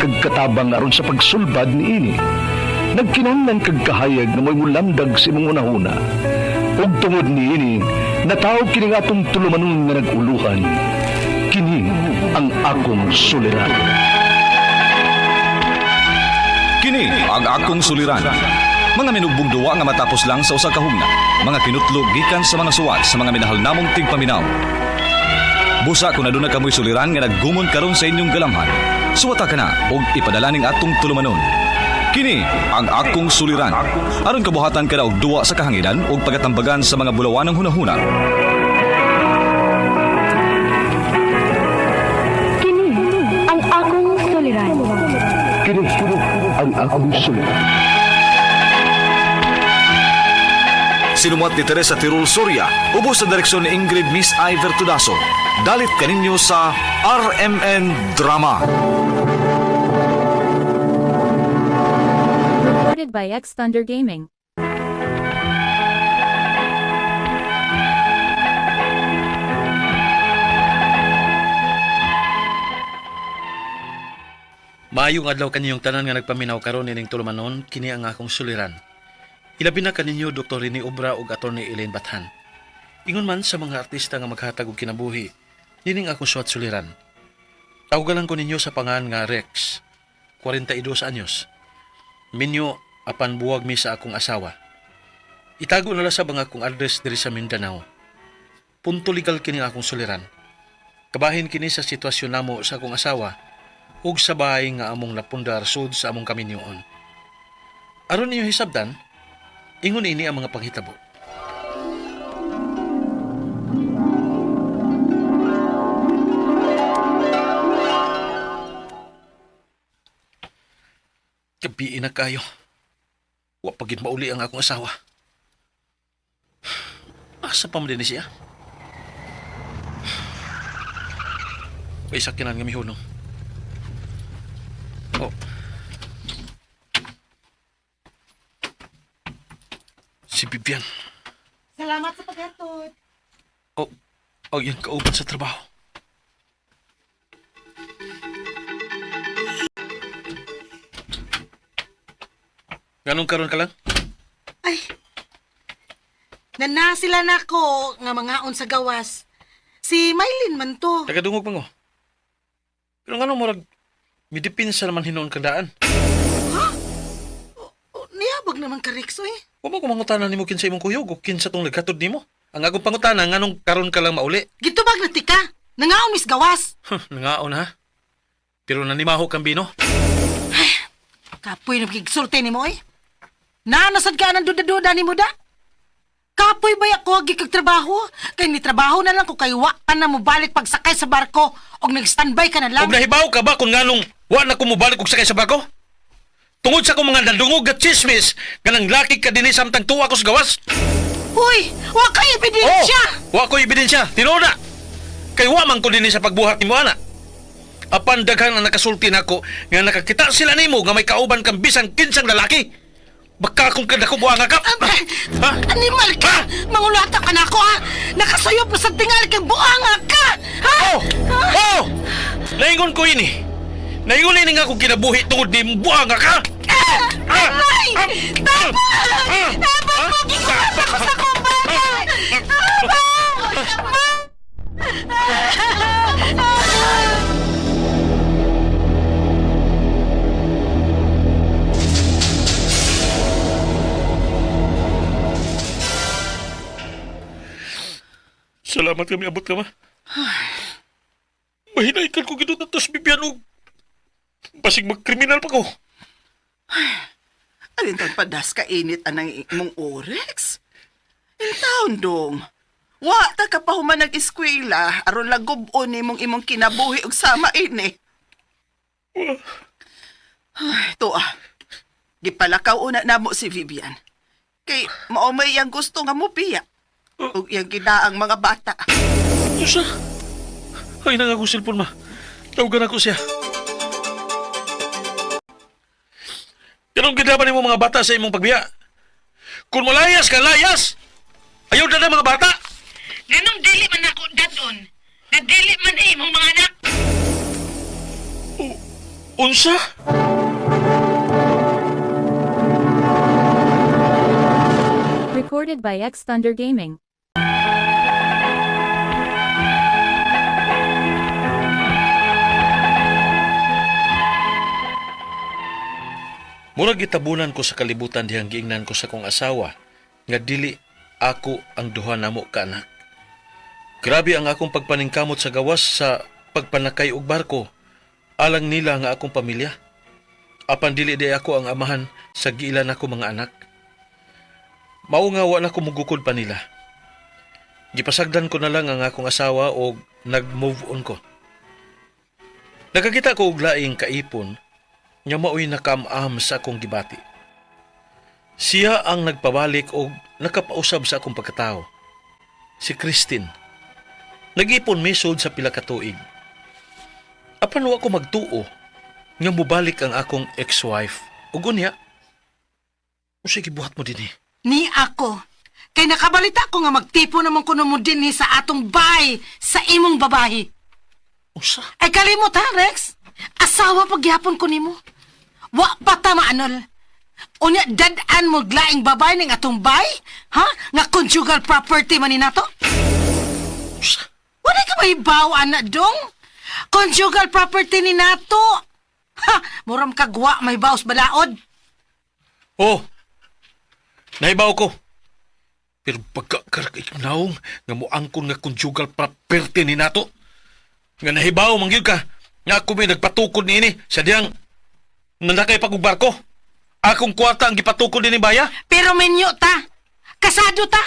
Nagkinahanglan kag katabang aron sa pagsulbad niini. Nagkinahanglan kag kahayag nga mo'y mulamdag sa imong hunahuna. Ug tungod niini, natawo kini nga atong tulumanon nga nag-uluhan. Kini ang akong suliran. Kini ang akong suliran. Mga minugbong duwa nga matapos lang sa usa ka hugna. Mga kinutlo gikan sa mga suwat sa mga minahal namong tigpaminaw. Busa kung aduna kamoy suliran nga naggumon karon sa inyong galamhan. Suwata ka na og ipadala ning atong tulumanon. Kini ang akong suliran. Aron kabuhatan ka na og duwa sa kahanginan ug pagatambagan sa mga bulawanang hunahuna. Kini ang akong suliran. Kini ang akong suliran. Sinumuat ni Teresa Tirul Soria, ubos sa direksyon ni Ingrid Miss Iver Tudaso. Dalit kaninyo sa RMN Drama. Recorded by X Thunder Gaming. Maayong adlaw kaniyong tanan nga nagpaminaw karon nining tulumanon, kini ang akong suliran. Ilabi na kaninyo Dr. Rene Obra ug Attorney Elaine Bathan. Ingon man sa mga artista nga maghatag og kinabuhi, nining akong suwat suliran. Tawgalan ko ninyo sa pangan nga Rex, 42 anyos. Minyo apan buwag mi sa akong asawa. Itago na lang sa bang akong address diri sa Mindanao. Punto legal kini ang akong suliran. Kabahin kini sa sitwasyon namo sa akong asawa ug sa bahay nga among napundar sud sa among kaminyoon. Aron ninyo hisabdan, ingon ini ang mga panghitabo. Gabi na kayo. Wa pa gid mauli ang akong asawa. Asa pa man din ni siya? Kay sakinan nga mihunong. Oh. Si Vivian. Salamat sa paghatod. Oh, oh, yan kauban sa trabaho. Ganong karon ka lang? Ay, nana sila nako nga mangaon sa gawas. Si Mylene man to. Tagadungog man ko. Pero ngano murag midipinsa naman hinuon kang daan. Oh, niabag naman ka, Rex, eh. Wa man ko mangutana nimo kinsa imong kuyog o kinsa tong naghatod nimo. Ang akong pangutana nganong karon ka lang mauli. Gitubag na tika. Nangaon mis gawas. Huh, nangaon ha. Pero nanimaho kang bino. Kapoy na magigsulti nimo, eh. Nanasad ka ng duda-duda nimo da. Kapoy ba ako agi kag trabaho? Kay ni trabaho na lang ko kay wa ka na mobalik pagsakay sa barko og nag-standby ka na lang. Og nahibaw ka ba kung nganong wa na ko mobalik og sakay sa barko? Tungod sa akong mga nadungog at chismis, ganang laki ka dinhi samtang tuwa ko sa gawas. Uy, wa kay ebidensya. Oh, wa ko ebidensya. Tinuod na. Kay wa man ko dinhi sa pagbuhat nimo ana. Apan daghan ang nakasulti nako nga nakakita sila nimo nga may kauban kang bisan kinsang lalaki. Baka akong kadako buanga ka. Ha? Animal ka! Mangulata ka na ako, ha? Nakasayop na sa tingal kang buanga ka! Ha? Oh! Oh! Naingon ko ini. Naingon ini nga akong kinabuhi tungod ni buanga ka. Ah! Aray! Ah! Tama! Ah! Tama Ah! mo! Gikulata ko sa akong bata! Tama! Ma! Salamat kami abot ka ma. Mahinay ka ko gidot atos Bibian og basig magkriminal pa ko. Alin tan padas ka init anang imong orex? Intaon dong. Wa ta ka pa human nag-eskwela aron lagub-on nimong imong kinabuhi og sama ini. Ay, tuwa. Gipalakaw una namo si Vivian. Kay mao may iyang gusto nga mobiya. Ug iyang ginaang mga bata. Usa. Ay nang akong cellphone ma. Tawagan ako siya. Ganun gid nimo mga bata sa imong pagbiya. Kung malayas ka, layas! Ayaw na na mga bata! Ganong dili man ako daton. Na dili man imong mga anak. Unsa? Recorded by X Thunder Gaming. Murag gitabunan ko sa kalibutan dihang giingnan ko sa kong asawa nga dili ako ang duha namo ka anak. Grabe ang akong pagpaningkamot sa gawas sa pagpanakay og barko. Alang nila nga akong pamilya. Apan dili di ako ang amahan sa giilan ako mga anak. Mao nga wa na ko mugukod pa nila. Gipasagdan ko na lang ang akong asawa og nag-move on ko. Nakakita ko og laing kaipon nga mao'y nakam-am sa akong gibati. Siya ang nagpabalik og nakapausab sa akong pagkatao. Si Christine. Nag-ipon misod sa pila ka tuig. Apan wa ko magtuo nga mobalik ang akong ex-wife. Ug unya, unsay gibuhat mo dinhi? Ni ako. Kay nakabalita ko nga magtipo naman kuno mo dinhi sa atong bay sa imong babahi. Unsa? Ay kalimot ha, Rex. Asawa pagyapon ko nimo. Wa pa ta maanol. Unya dad-an mo glaing babae ning atong bay? Ha? Nga conjugal property man ni nato? Unsa? Wala ka mahibaw, anak dong? Conjugal property ni nato. Ha, muram kagwa may baos balaod. Oh. Naibaw ko. Pero pagka naong nga moangkon nga conjugal property ni nato. Nga nahibaw man gyud ka nga ako may nagpatukod niini sa diyang nanakay pa kog barko. Akong kwarta ang gipatukod dinhi baya. Pero menyo ta. Kasado ta.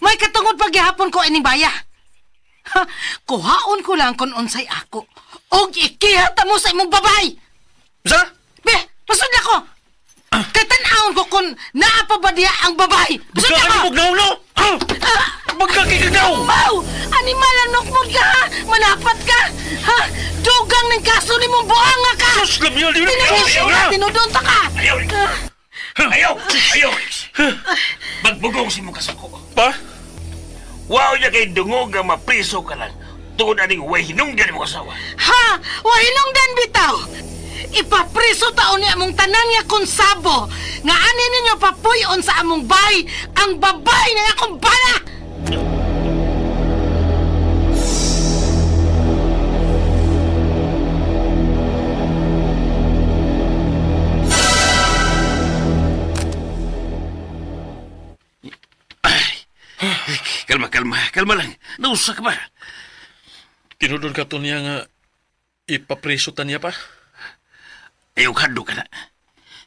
May katungod pagyahapon ko ining baya. Ha, kuhaon ko lang kung unsay ako. Og ikiha ta mo sa imong babay. Sa? Be, pasud na ko. Kay tan-awon ko kung naa pa ba diya ang babay. Pasud na Bigla ko. ka ni no? Ah! Bigla kay kagaw! Wow! Animal anok mo ka, ha? Manapat ka! Ha? Dugang ng kaso ni mong buanga ka! Sus, lamyo, di Tinudon na! Tinudon ta ka! Ayaw! Ayaw! Ayaw! Magbugong si mong kasako. Pa? Wow niya kay dungog nga mapriso ka lang. Tungod aning way hinungdan mo kasawa. Ha! Wahinong dan bitaw! Ipapriso taon ni among tanan nga konsabo nga ani ninyo papuyon sa among bay ang babay ng akong bana! Kalma, kalma. Kalma lang. Nausa ka ba? Tinudon ka to niya nga ipapriso ta niya pa? Ayaw kadto ka na.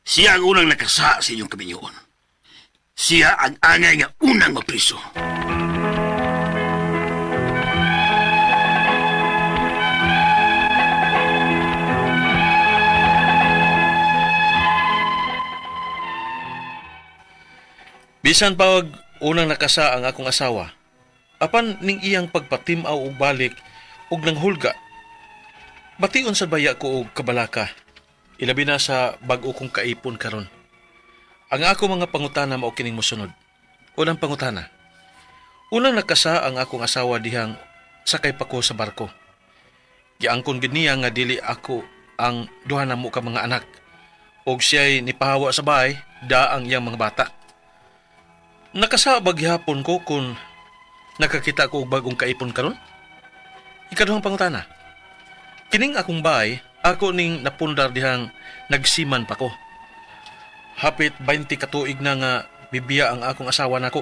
Siya ang unang nakasa sa inyong kaminyoon. Siya ang angay nga unang mapriso. Bisan pa og unang nakasa ang akong asawa. Apan ning iyang pagpatimaw og balik og nanghulga. Bation sa baya ko og kabalaka. Ilabi na sa bag-o kong kaipon karon. Ang ako mga pangutana mao kining mosunod. Unang pangutana. Unang nakasa ang akong asawa dihang sakay pa ko sa barko. Giangkon gid niya nga dili ako ang duha namo ka mga anak. Og siya'y nipahawa sa bahay, da ang iyang mga bata. Nakasabag gihapon ko kung nakakita ko og bagong kaipon karon. Ikaduhang pangutana. Kining akong bahay, ako ning napundar dihang nagsiman pa ko. Hapit 20 katuig na nga bibiya ang akong asawa nako.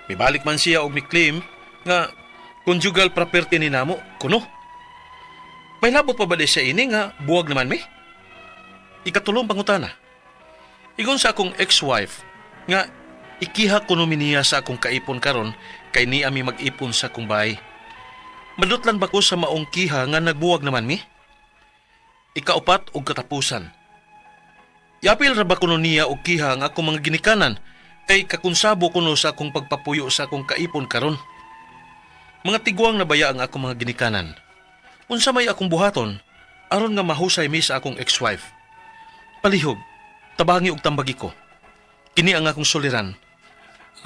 Mibalik man siya og miklaim nga conjugal property ni namo kuno. May labot pa ba di siya ini nga buwag naman mi? Ikatulong pangutana. Ingon sa akong ex-wife nga ikiha kuno mi niya sa akong kaipon karon kay niya mi mag-ipon sa akong bahay. Madutlan ba ko sa maong kiha nga nagbuwag naman mi? Ikaupat og katapusan. Yapil ra ba kuno niya og kiha nga akong mga ginikanan kay kakonsabo kuno sa akong pagpapuyo sa akong kaipon karon. Mga tigwang na baya ang akong mga ginikanan. Unsa may akong buhaton aron nga mahusay mi sa akong ex-wife. Palihog, tabangi og tambagi ko. Kini ang akong suliran.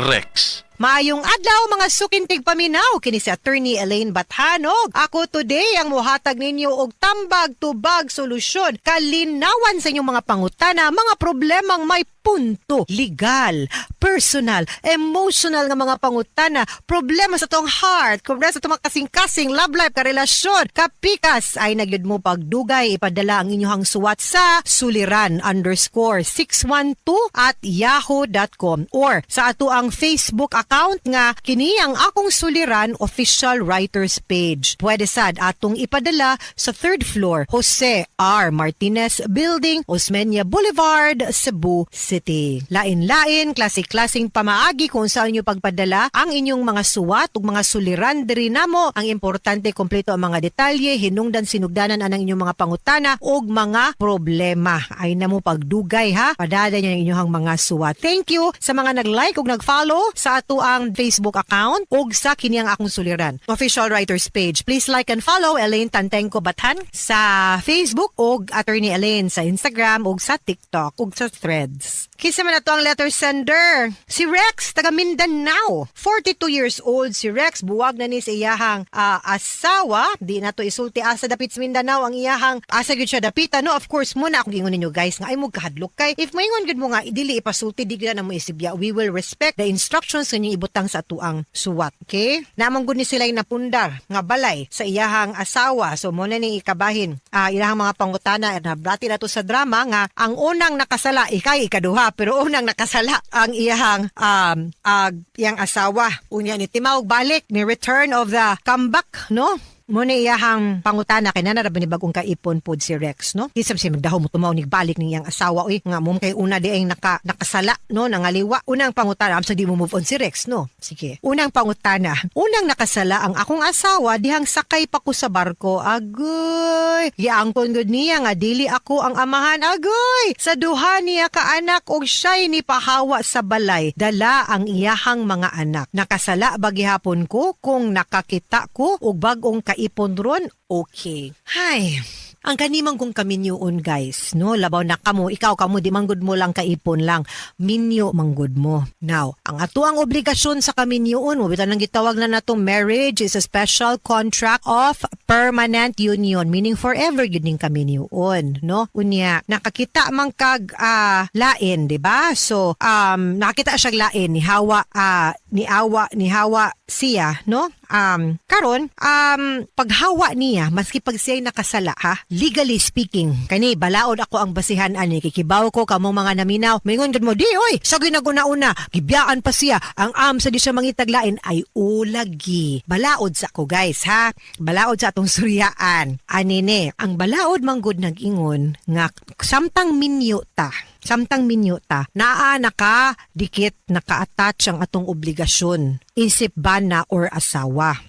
Rex. Maayong adlaw, mga suking tigpaminaw, kini si Attorney Elaine Bathanog. Ako today ang muhatag ninyo og tambag, tubag, solusyon, kalinawan sa inyong mga pangutana, mga problemang may punto, legal, personal, emotional nga mga pangutana, problema sa atong heart, problema sa atong mga kasing-kasing, love life, karelasyon, kapikas, ayaw na gyud mo pagdugay, ipadala ang inyong suwat sa suliran_612@yahoo.com or sa atoang Facebook account nga kini ang Akong Suliran Official Writers Page. Pwede sad atong ipadala sa third floor, Jose R. Martinez Building, Osmeña Boulevard, Cebu City. Lain-lain, klase-klaseng pamaagi kung saan inyo pagpadala ang inyong mga suwat ug mga suliran diri namo. Ang importante, kompleto ang mga detalye, hinungdan sinugdanan anang inyong mga pangutana ug mga problema. Ayaw na mo pagdugay ha. Padala niyo ang inyong mga suwat. Thank you sa mga nag-like ug nag-follow sa atoang Facebook account ug sa kini ang Akong Suliran Official Writers Page. Please like and follow Elaine Tantengco Bathan sa Facebook ug Attorney Elaine sa Instagram ug sa TikTok ug sa Threads. Kinsa man ato ang letter sender? Si Rex, taga Mindanao. 42 years old si Rex, buwag na ni sa iyahang asawa. Di na to isulti asa dapit sa Mindanao ang iyahang asa gyud siya dapita, no? Of course, mo na akong giingon ninyo, guys, nga ay mo kahadlok kay if moingon gyud mo nga dili ipasulti, di gyud na mo isibya. We will respect the instructions nga inyong ibutang sa atoang suwat. Okay? Naa man gud ni sila napundar nga balay sa iyahang asawa. So mo na ning ikabahin. Ilahang mga pangutana, nablati na to sa drama nga ang unang nakasala ikay ikaduha, pero unang nakasala ang iyahang iyang asawa. Unya ni timawg balik ni return of the comeback, no? Mo ni iyahang pangutana kay nana ra ba ni bagong kaipon pod si Rex, no? Kinsa siya magdahom mo tumaw ni balik ning iyang asawa, uy, nga mo kay una di ay nakasala, no, nangaliwa. Unang pangutana, amsa di mo move on si Rex, no? Sige. Unang pangutana. Unang nakasala ang akong asawa dihang sakay pa ko sa barko. Agoy. Giangkon gud niya nga dili ako ang amahan. Agoy. Sa duha niya ka anak og siya'y ni pahawa sa balay. Dala ang iyahang mga anak. Nakasala ba gihapon ko kung nakakita ko og bag-ong kaipon ron? Okay. Hay. Ang kanimang kong kaminyoon, guys, no? Labaw na kamo, ikaw kamo, di manggod mo lang kaipon lang. Minyo manggod mo. Now, ang ato ang obligasyon sa kaminyoon, mo bitan ang gitawag na natong marriage is a special contract of permanent union, meaning forever yun ning kaminyoon, no? Unya, nakakita man kag lain, di ba? So, nakakita siya lain, ni hawa, ni awa, ni hawa siya, no? Karon, paghawa niya, maski pag siya'y nakasala, ha? Legally speaking, kani, balaod ako ang basihan ani, kikibaw ko kamong mga naminaw, mingon gud mo, di, oy, sa ginaguna-una, gibiyaan pa siya, ang am sa di siya mangitaglain ay ulagi. Balaod sa ko, guys, ha? Balaod sa atong suryaan. Anine, ang balaod manggod nag-ingon, nga samtang minyo ta, naa naka dikit, naka-attach ang atong obligasyon isip bana or asawa.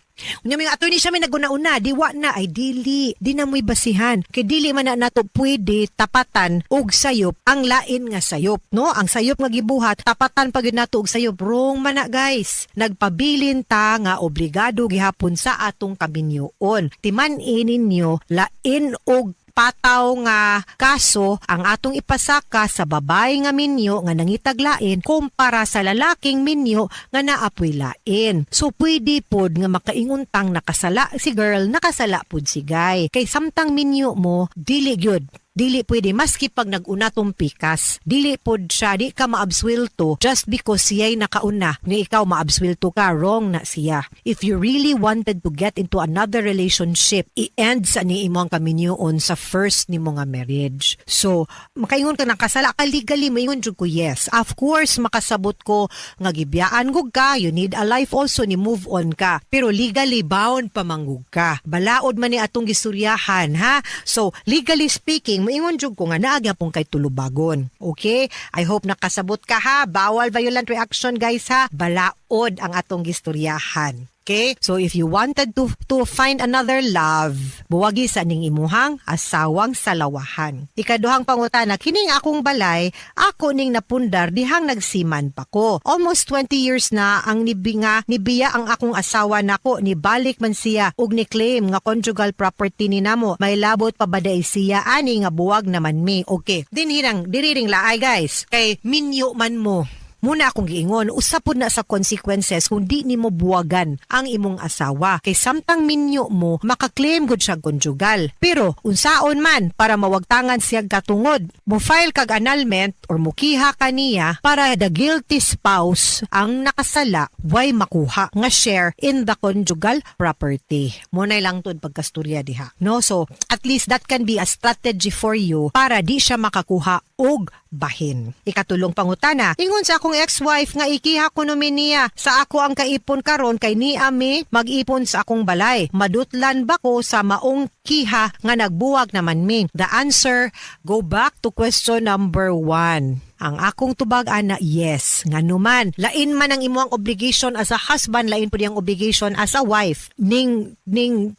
Unya mga attorney, siya may naguna-una, di wa na ay dili, di na mo'y basihan. Kay dili man na nato pwede tapatan og sayop ang lain nga sayop, no? Ang sayop nga gibuhat, tapatan pa gyud nato og sayop. Wrong man na, guys. Nagpabilin ta nga obligado gihapon sa atong kaminyoon. Timan-i ninyo, lain og pataw nga kaso ang atong ipasaka sa babae nga minyo nga nangitaglain kumpara sa lalaking minyo nga naapoy lain. So pwede pod nga makainguntang nakasala si girl, nakasala pod si guy. Kay samtang minyo mo, dili gyud, dili pwede maski pag nag-una tong pikas. Dili pod siya, di ka maabswelto just because siya'y nakauna ni ikaw maabswelto ka, wrong na siya. If you really wanted to get into another relationship, i-end sa ni imo ang kaminyoon sa first nimo nga marriage. So, makaingon ka nakasala ka legally, maingon jud ko yes. Of course, makasabot ko nga gibiyaan gug ka, you need a life also, ni move on ka. Pero legally bound pa manggug ka. Balaod man ni atong gistoryahan, ha? So, legally speaking, maingon jud ko nga naa gyapon kay tulubagon. Okay? I hope nakasabot ka ha. Bawal violent reaction, guys, ha. Balaod ang atong gistoryahan. Okay? So if you wanted to find another love, buwagi sa ning imuhang asawang salawahan. Ikaduhang pangutana, kining akong balay, ako ning napundar dihang nagsiman pa ko. Almost 20 years na ang nibinga, nibiya ang akong asawa nako, nibalik man siya ug ni-claim nga conjugal property ni namo. May labot pa ba diay siya ani nga buwag naman mi? Okay. Dinhi nang diriring laay, guys. Kay minyo man mo. Muna akong giingon, usa pud na sa consequences kung di nimo buwagan ang imong asawa. Kay samtang minyo mo, makaklaim gud siya conjugal. Pero unsaon man para mawagtangan siya katungod, mo file kag annulment or mukiha kaniya para the guilty spouse ang nakasala way makuha nga share in the conjugal property. Mo na lang tud pagkasturya diha. No? So, at least that can be a strategy for you para di siya makakuha og bahin. Ikatulong pangutana, ingon sa akong ex-wife nga ikiha ko niya sa ako ang kaipon karon kay ni ami mag-ipon sa akong balay. Madutlan ba ko sa maong kiha nga nagbuwag naman mi? The answer, go back to question number 1. Ang akong tubag ana, yes. Ngano man, lain man ang imong obligation as a husband, lain pud ang obligation as a wife. Ning ning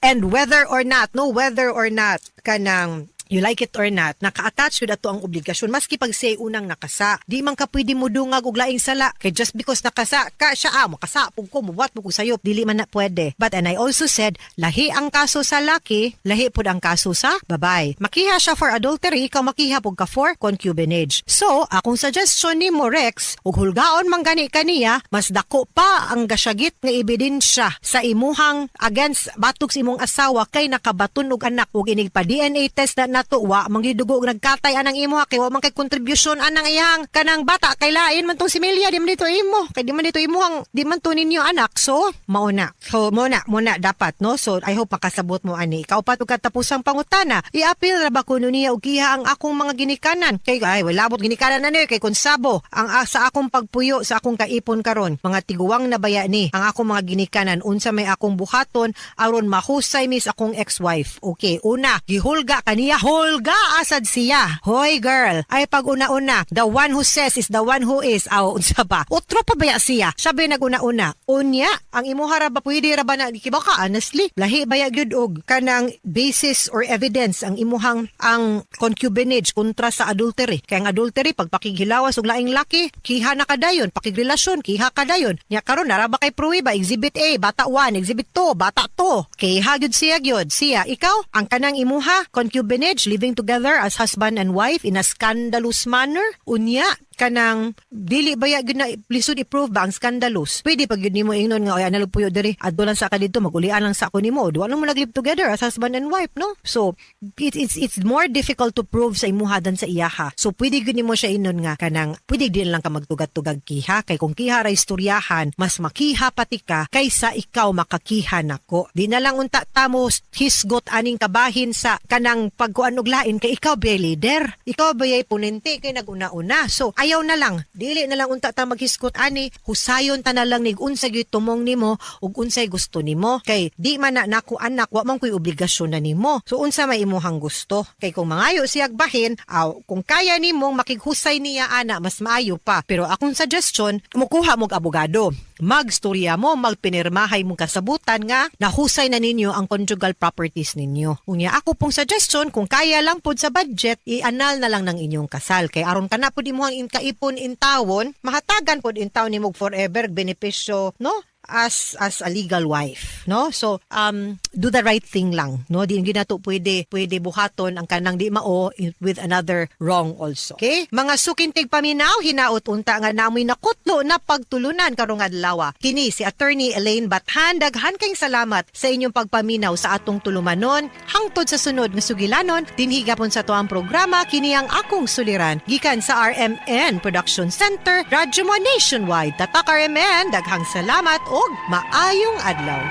and whether or not, no, whether or not kanang you like it or not, naka-attach yun ato ang obligasyon. Maski pag siya'y unang nakasa. Di man ka pwede mo dungag og laing sala. Kay just because nakasa ka siya, ah, makasa, pug ko, muwat mo ko sayop. Dili man na pwede. But and I also said, lahi ang kaso sa laki, lahi pud ang kaso sa babay. Makiha siya for adultery, ikaw makiha pud ka for concubinage. So, akong suggestion ni mo Rex, ug hulgaon man gani kaniya, mas dako pa ang gasyagit nga ebidensya sa imuhang against batok sa imong asawa kay nakabaton og anak ug inig pa DNA test na nato, wa man gidugo og nagkatay anang imo kay wa man kay contribution anang iyang kanang bata, kay lain man tong si Melia, di man dito imo, kay di man dito imuhang, di man to ninyo anak. So mao na, so mo na mo na dapat, no? So I hope makasabot mo ani. Ikaupat ug katapusang pangutana, i-appeal ra ba kuno niya og giha ang akong mga ginikanan? Kay ay wala bot ginikanan na niyo kay konsabo ang sa akong pagpuyo sa akong kaipon karon, mga tiguwang na baya ni ang akong mga ginikanan. Unsa may akong buhaton aron mahusay mis akong ex-wife? Okay, una, gihulga kaniya, hulga asad siya. Hoy girl, ay pag una-una, the one who says is the one who is. Aw, unsa ba? Otro pa baya siya? Sabi naguna-una. Unya, ang imuha ra ba, pwede ra ba na kibaw ka, honestly? Lahi baya gyud og kanang basis or evidence ang imuhang ang concubinage kontra sa adultery. Kay ang adultery, pag pakighilawas og laing laki, kiha na kadayon, pakigrelasyon, kiha kadayon. Nya karon nara ba kay pruweba, exhibit A, bata 1, exhibit 2, bata 2. Kiha gyud siya gyud. Siya, ikaw, ang kanang imuha, concubinage, living together as husband and wife in a scandalous manner. Unya, kanang dili baya gyud na lisod i-prove ba ang scandalous? Pwede pag gyud nimo ingnon nga, "Oy, analog puyo diri, adto lang sa ka didto, magulian lang sa ako nimo." Duwa lang mo nag-live together as husband and wife, no? So it's more difficult to prove sa imuha than sa iyaha. So pwede gyud nimo siya ingnon nga kanang pwede din lang ka magtugad-tugag kiha, kay kung kiha ra istoryahan, mas makiha pati ka kaysa ikaw makakiha nako. Di na lang unta tamo hisgot aning kabahin sa kanang pagkuan og lain, kay ikaw ba leader, ikaw ba punente, kay naguna-una. So ayaw na lang, dili na lang unta ta maghisgot ani. Husayon ta na lang nig unsa gyud tumong nimo ug unsay gusto nimo, kay di man na nako anak, wa man koy obligasyon na nimo. So unsa may imuhang gusto? Kay kung mangayo siyag bahin, aw, kung kaya nimong makighusay niya ana, mas maayo pa. Pero akong suggestion, mukuha mog abogado, magstorya mo, magpinirmahay mong kasabutan nga nahusay na ninyo ang conjugal properties ninyo. Unya, ako pong suggestion, kung kaya lang pod sa budget, i-annul na lang ng inyong kasal. Kay aron ka na pod imuhang kaipon intawon, mahatagan pod intawon nimo forever benepisyo, no? As a legal wife, no? So do the right thing lang, no? Di gyud nato pwede buhaton ang kanang di mao with another wrong also. Okay, mga suking tigpaminaw, hinaot unta nga namoy nakutlo na pagtulunan karong adlaw. Kini si Attorney Elaine Bathan. Daghan kayong salamat sa inyong pagpaminaw sa atong tulumanon. Hangtod sa sunod nga sugilanon dinhi gapon sa atuang programa, kini ang akong suliran, gikan sa RMN Production Center, Radyo Mo Nationwide. Tatak RMN, daghang salamat og maayong adlaw.